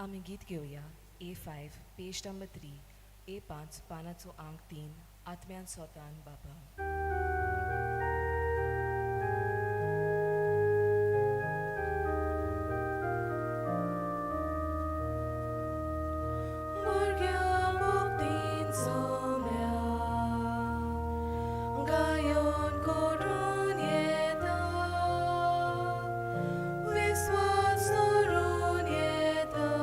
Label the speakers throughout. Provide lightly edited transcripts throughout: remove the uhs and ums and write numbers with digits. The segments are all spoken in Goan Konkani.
Speaker 1: आमी गीत घेवया A5 page number 3, A5 पानाचो आंक 3, आत्म्यान सोतान बाबा. भुरग्यां मुक्तीन सोम्या गायोन करून येता, विस्वास दवरून येता,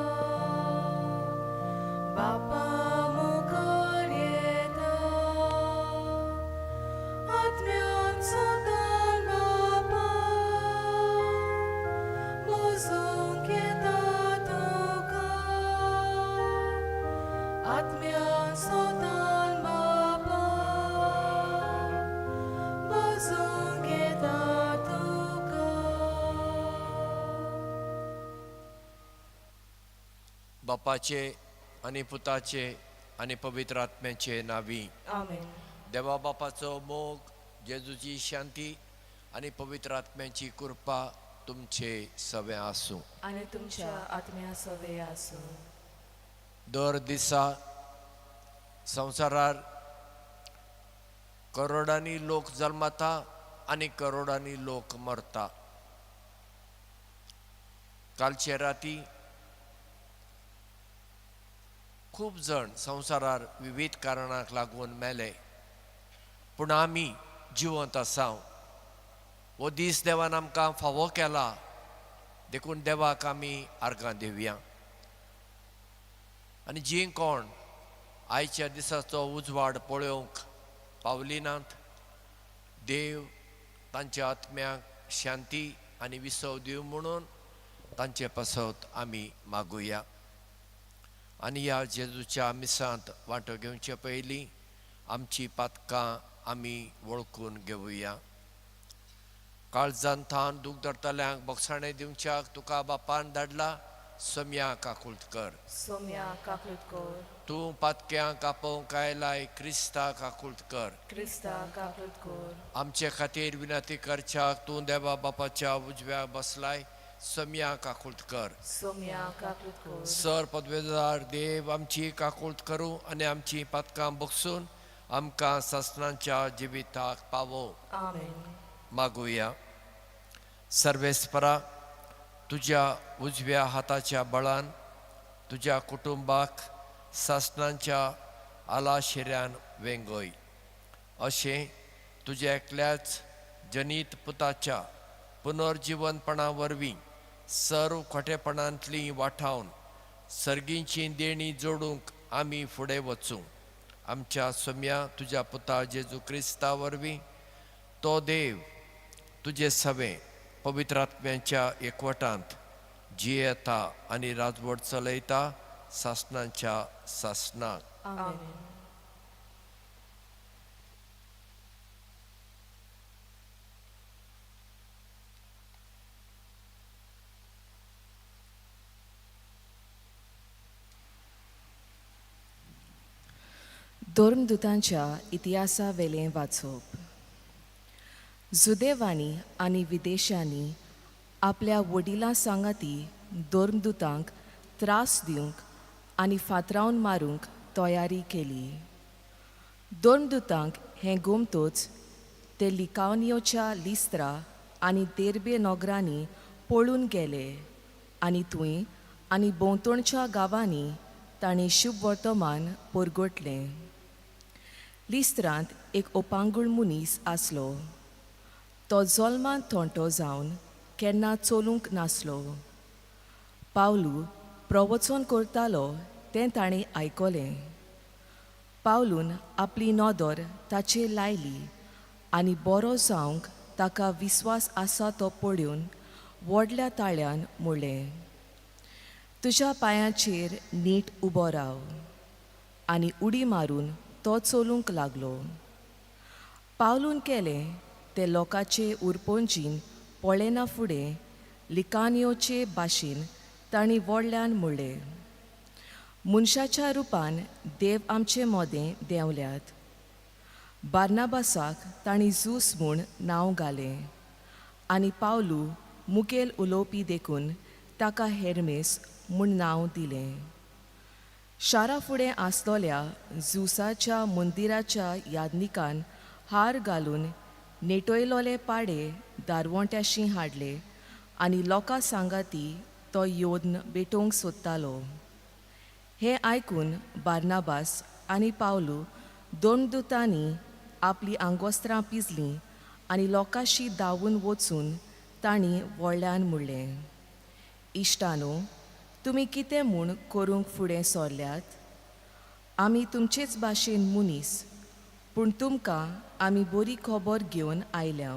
Speaker 1: बापा मुखार येता, आत्म्यान सोतान बापा मोजूंक येता तुका, आत्म्यान सोतान बापा मोजूंक येता तुका.
Speaker 2: बापाचे आनी पुताचे आनी पवित्र आत्म्याचे नावी.
Speaker 1: आमेन.
Speaker 2: देवा बापाचो मोग, जेजूची शांती आनी पवित्र आत्म्याची कृपा तुमचे सवे आसूं.
Speaker 1: आनी तुमच्या आत्म्या सवे आसूं.
Speaker 2: दर दिसा संवसारार करोडांनी लोक जल्मता आनी करोडांनी लोक मरता. कालचे राती खूब जाण संवसारार विविध कारणांक लागून मेले, पूण आमी जिवंत आसा. हो दीस देवान आमकां फावो केला, देखून देवाक आमी आर्गां दिवया. आनी जीं कोण आयच्या दिसाचो उजवाड पळोवंक पावली नात, देव तांच्या आत्म्याक शांती आनी विसव दिवं म्हणून तांचे पासत आमी मागुया. आनी ह्या जेजूच्या मिसांत वांटो घेवचे पयलीं आमची पातकां आमी वळखून घेवया. काळजान थावन दूख धरतल्यांक बोगसाणें दिवच्याक तुका बापान धाडला, सोम्या काकूळट कर.
Speaker 1: सोम्या काकूळट कर.
Speaker 2: तूं पातक्यांक आपोवंक आयलाय, क्रिस्ता काकूळट कर.
Speaker 1: क्रिस्ता काकूळट कर.
Speaker 2: आमचे खातीर विनंती करच्याक तूं देवा बापाच्या उजव्याक बसलाय, सोम्या काकूळट कर.
Speaker 1: सोम्या काकूळट कर.
Speaker 2: सर पदवेदार देव आमची काकूळट करूं आनी आमची पातकां बगसून आमकां सासणाच्या जिविताक पावोवं.
Speaker 1: आमेन.
Speaker 2: मागुया. सर्वेस्परा, तुज्या उजव्या हाताच्या बळान तुज्या कुटुंबाक सासणांच्या आलाशिऱ्यान वेंगय, अशें तुज्या एकल्याच जनीत पुताच्या पुनर्जिवनपणा वरवीं सर्व खोटेपणांतलीं वाठावन सर्गींची देणी जोडूंक आमी फुडें वचूं. आमच्या सोम्या तुज्या पुता जेजू क्रिस्ता वरवीं, तो देव तुजे सवें पवित्र आत्म्याच्या एकवटांत जियेता आनी राजवट चलयता सासणाच्या सासणाक.
Speaker 1: आमेन. धर्मदुतांच्या इतिहासा वेलें वाचप. जुदेवांनी आनी विदेशांनी आपल्या वडिलां सांगाती धर्मदुतांक त्रास दिवंक आनी फातरावन मारूंक तयारी केली. धर्मदुतांक हें गोमतोच ते लिकावनियोच्या लिस्त्रा आनी देर्बे नगरांनी पळून गेले आनी थंय आनी भोंवतणच्या गांवांनी तांणी शुभ वर्तमान परगटलें. लिस्त्रांत एक ओपांगूळ मनीस आसलो. तो जल्मान थोंटो जावन केन्ना चलूंक नासलो. पावलू प्रवचन करतालो तें ताणें आयकलें. पावलून आपली नदर ताचेर लायली आनी बरो जावंक ताका विस्वास आसा तो पळोवन व्हडल्या ताळ्यान म्हणलें, तुज्या पांयाचेर नीट उबो राव. आनी उडी मारून तो चलूंक लागलो. पावलून केलें तें लोकांचे उरपोंजीन पळयना फुडें लिकानियोचे भाशेन तांणी व्हडल्यान म्हणलें, मनशाच्या रुपान देव आमचे मोदें देंवल्यात. बार्नाबासाक तांणी झूस म्हूण नांव घालें आनी पावलू मुखेल उलोवपी देखून ताका हेरमेस म्हूण नांव दिलें. शारा फुडें आसलोल्या जुसाच्या मंदिराच्या यादनिकान हार घालून नेटयलोले पाडे दारवंट्याशी हाडले आनी लोकां सांगाती तो योद्न भेटोवंक सोदतालो. हें आयकून बार्नाबास आनी पावलू दोन दुतांनी आपलीं आंगवस्त्रां पिजलीं आनी लोकांशी धांवून वचून तांणी व्हडल्यान म्हणलें, इश्टानो, तुमी कितें म्हूण करूंक फुडें सरल्यात? आमी तुमचेच भाशेन मनीस, पूण तुमकां आमी बरी खबर घेवन आयल्या.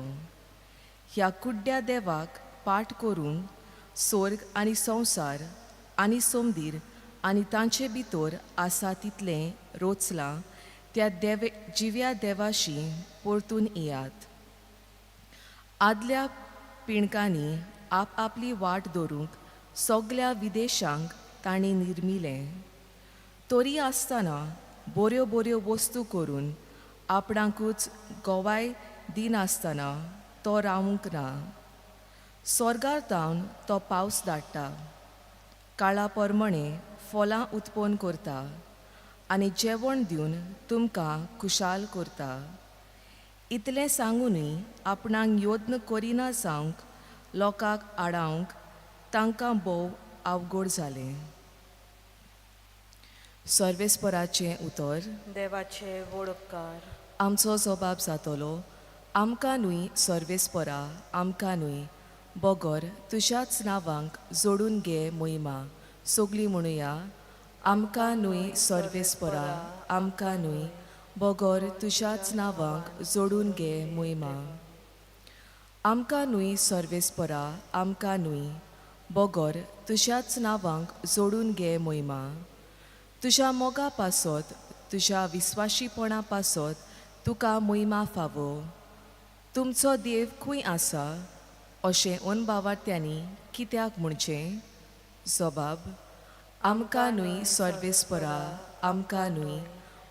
Speaker 1: ह्या कुड्ड्या देवाक पाठ करूंक स्वर्ग आनी संवसार आनी सोमदीर आनी तांचे भितर आसा तितलें रोचलां त्या देवे जिव्या देवाशी परतून येयात. आदल्या पिणकांनी आपआपली वाट दवरूंक सगल्या विदेशांक तांणी निर्मिलें, तरी आसतना बऱ्यो बऱ्यो वस्तू करून आपणाकूच गोवाय दिनासतना तो रावूंक ना. स्वर्गार तावन तो पावस धाडटा, काळा परमणे फळां उत्पन्न करता आनी जेवण दिवन तुमकां खुशाल करता. इतलें सांगुनूय आपणाक यत्न करिना जावंक लोकांक आडावंक तांकां भोव अवघड जालें. सर्वेस्पराचें उतर.
Speaker 3: देवाचे व्हड उपकार.
Speaker 1: आमचो जबाब जातलो, आमकां न्हय सर्वेस्परा, आमकां न्हय, बगर तुज्याच नांवांक जोडून घे मोहिमा. सगळीं म्हणुया, आमकां न्हय सर्वेस्परा, आमकां न्हय, बगर तुज्याच नांवांक जोडून घे मोहिमा. आमकां न्हय सर्वेस्परा, आमकां न्हय, बगर तुज्याच नांवांक जोडून घे मोहिमा. तुज्या मोगा पासत, तुज्या विस्वाशीपणा पासत तुका मोहिमा फावो. तुमचो देव खंय आसा अशें अनभावार्थ्यांनी कित्याक म्हणचें? जबाब, आमकां न्हय सर्वेस्परा, आमकां न्हय,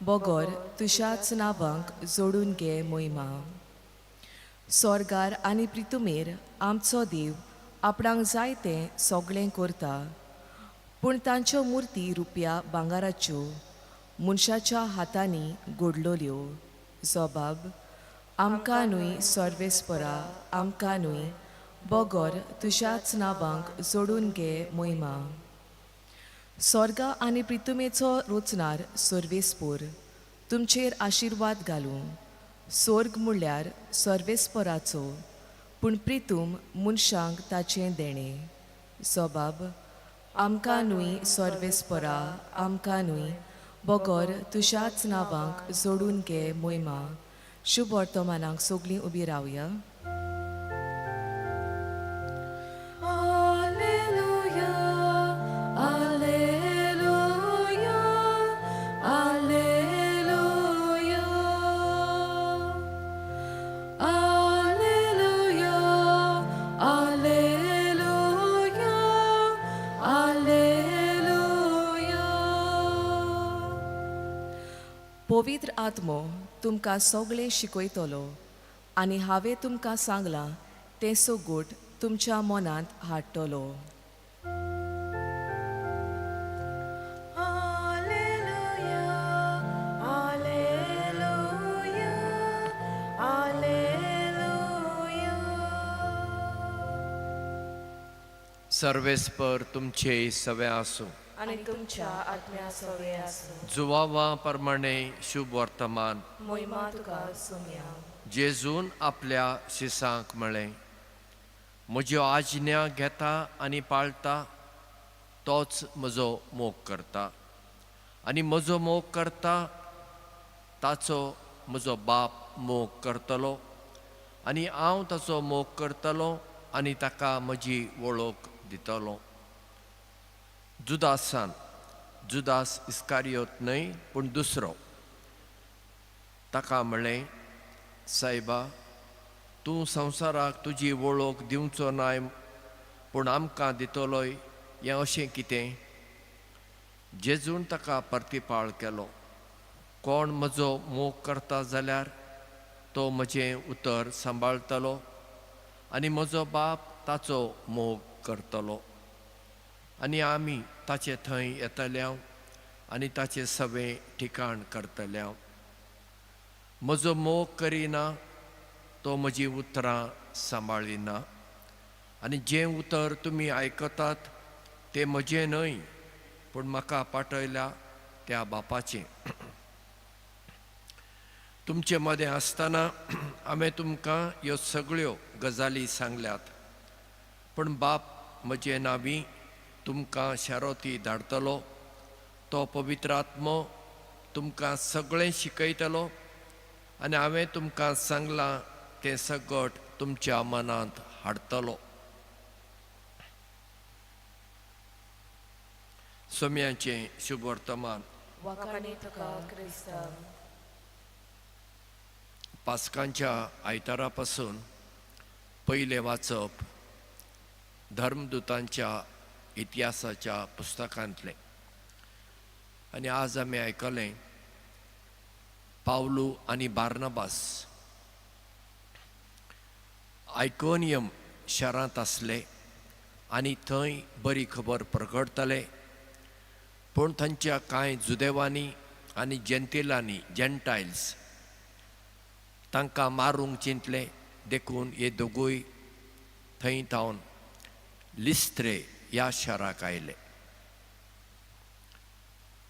Speaker 1: बगर तुज्याच नांवांक जोडून घे मोहिमा. स्वर्गार आनी प्रितुमेर आमचो देव आपणाक जाय तें सगळें करता, पूण तांच्यो मुर्ती रुपया भांगराच्यो मनशाच्या हातांनी घडलोल्यो. जबाब, आमकां न्हय सर्वेस्परा, आमकां न्हय, बगर तुज्याच नांवांक जोडून घे मोहिमा. स्वर्गा आनी प्रितुमेचो रोचणार सर्वेस्पोर तुमचेर आशिर्वाद घालूं. स्वर्ग म्हणल्यार सर्वेस्पराचो, पूण प्रितूम मनशांक ताचें देणें. जबाब, आमकां न्हय सर्वेस्परा, आमकां न्हय, बगर तुज्याच नांवांक जोडून घे मोहिमा. शुभ वर्तमानाक सगळीं उबी रावया. Alleluia, Alleluia, Alleluia. Alleluia, Alleluia, Alleluia. पवित्र आत्मो तुमकां सगळें शिकयतलो आनी हांवें तुमकां सांगलां तें सगूट तुमच्या मनांत हाडटलो.
Speaker 3: Alleluia, Alleluia, Alleluia.
Speaker 2: सर्वेस्पर तुमचे सवे आसूं.
Speaker 3: आनी तुमच्या आत्म्या सवे आसूं.
Speaker 2: जुवावा प्रमाणे शुभ वर्तमान.
Speaker 3: मोहिमा तुका सोम्या.
Speaker 2: जेजून आपल्या शिसांक म्हळें, म्हज्यो आज्ञा घेता आनी पाळटा तोच म्हजो मोग करता, आनी म्हजो मोग करता ताचो म्हजो बाप मोग करतलो, आनी हांव ताचो मोग करतलो आनी ताका म्हजी वळख दितलो. जुदासान, जुदास इस्कारियोत न्हय पूण दुसरो, ताका म्हळें, सायबा, तूं संवसाराक तुजी वळख दिवचो नाय पूण आमकां दितलोय, हें अशें कितें? जेजून ताका प्रतिपाळ केलो, कोण म्हजो मोग करता जाल्यार तो म्हजें उतर सांबाळटलो आनी म्हजो बाप ताचो मोग करतलो. आनी आमी ताचे थंय येतल्या आनी ताचें सवें ठिकाण करतल्या. म्हजो मोग करिना तो म्हजीं उतरां सांबाळिना आनी जें उतर तुमी आयकतात तें म्हजें न्हय पूण म्हाका पाठयल्या त्या बापाचें. तुमचे मदें आसतना हांवें तुमकां ह्यो सगळ्यो गजाली सांगल्यात, पूण बाप म्हजे नांवी तुमकां शारोती धाडटलो. तो पवित्र आत्मो तुमकां सगळें शिकयतलो आनी हांवें तुमकां सांगलां तें सगट तुमच्या मनांत हाडटलो. सोम्याचें शुभवर्तमान.
Speaker 3: वाखाणी तुका क्रिस्तांव.
Speaker 2: पास्कांच्या आयतारा पासून पयलें वाचप धर्मदूतांच्या इतिहासाच्या पुस्तकांतलें आनी आज आमी आयकलें पावलू आनी बार्नाबास आयकोनियम शारांत आसले आनी थंय बरी खबर प्रगटताले, पूण थंयच्या कांय जुदेवांनी आनी जेंतिलांनी जेंटायल्स तांकां मारूंक चिंतलें, देखून हे दोगूय थंय थावन लिस्त्रे ह्या शाराक आयले.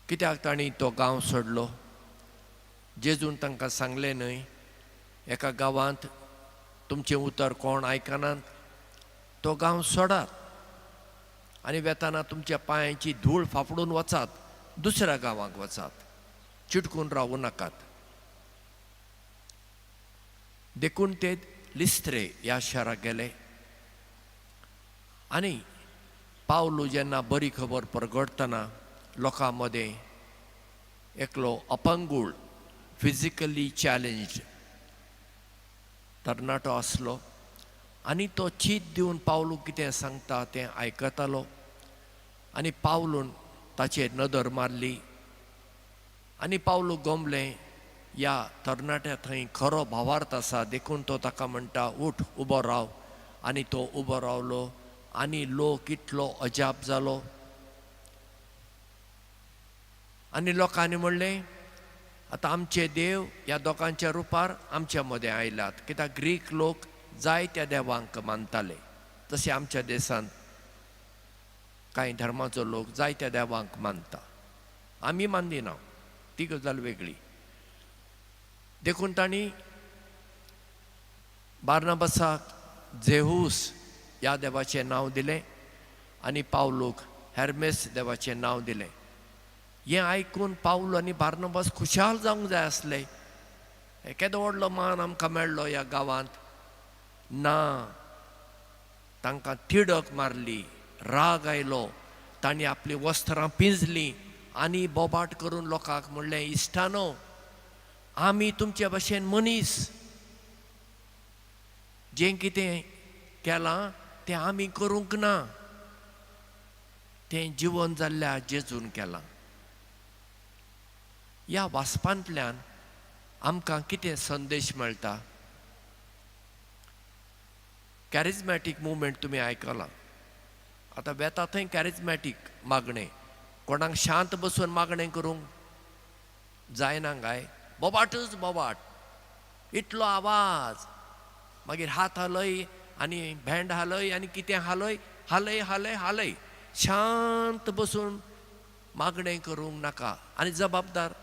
Speaker 2: कित्याक तांणी तो गांव सोडलो? जेजून तांकां सांगलें न्हय, एका गांवांत तुमचें उतर कोण आयकनात तो गांव सोडात आनी वेताना तुमच्या पांयांची धूळ फाफडून वचात, दुसऱ्या गांवांक वचात, चिटकून रावूं नाकात. देखून ते लिस्त्रे ह्या शाराक गेले आनी पावलू जेन्ना बरी खबर परगटतना लोकां मदें एकलो अपंगूळ फिजिकली चॅलेंज्ड तरणाटो आसलो आनी तो चीत दिवन पावलू कितें सांगता तें आयकतालो आनी पावलून ताचेर नदर मारली आनी पावलू गोमलें ह्या तरणाट्या थंय खरो भावार्थ आसा, देखून तो ताका म्हणटा उठ उबो राव. आनी तो उबो रावलो आनी लोक इतलो अजाप जालो आनी लोकांनी म्हणलें आतां आमचे देव ह्या दोगांच्या रुपार आमच्या मदें आयल्यात. कित्याक ग्रीक लोक जायत्या देवांक मानताले, तशें आमच्या देशांत कांय धर्माचो लोक जायत्या देवांक मानता, आमी मानदिना, ती गजाल वेगळी. देखून तांणी बार्नाबासाक जेहूस ह्या देवाचें नांव दिलें आनी पावलूक हेर्मेस देवाचें नांव दिलें. हें आयकून पावलू आनी बार्नाबास खुशाल जावंक जाय आसले, केदो व्हडलो मान आमकां मेळ्ळो ह्या गांवांत. ना, तांकां तिडक मारली, राग आयलो, तांणी आपलीं वस्त्रां पिंजलीं आनी बोबाट करून लोकांक म्हणलें, इश्टानो, आमी तुमचे भशेन मनीस, जें कितें केलां तें आमी करूंक ना, तें जिवन जाल्ल्या जेजून केलां. ह्या वाचपांतल्यान आमकां कितें संदेश मेळटा? कॅरिज्मॅटीक मुवमेंट तुमी आयकलां, आतां वेता थंय कॅरिज्मॅटीक मागणें, कोणाक शांत बसून मागणें करूंक जायना काय, बोबाटच बोबाट, इतलो आवाज, मागीर हात हालय आनी भेंड हालय आनी कितें हालय हालय हालय हालय, शांत बसून मागणें करूंक नाका. आनी जबाबदार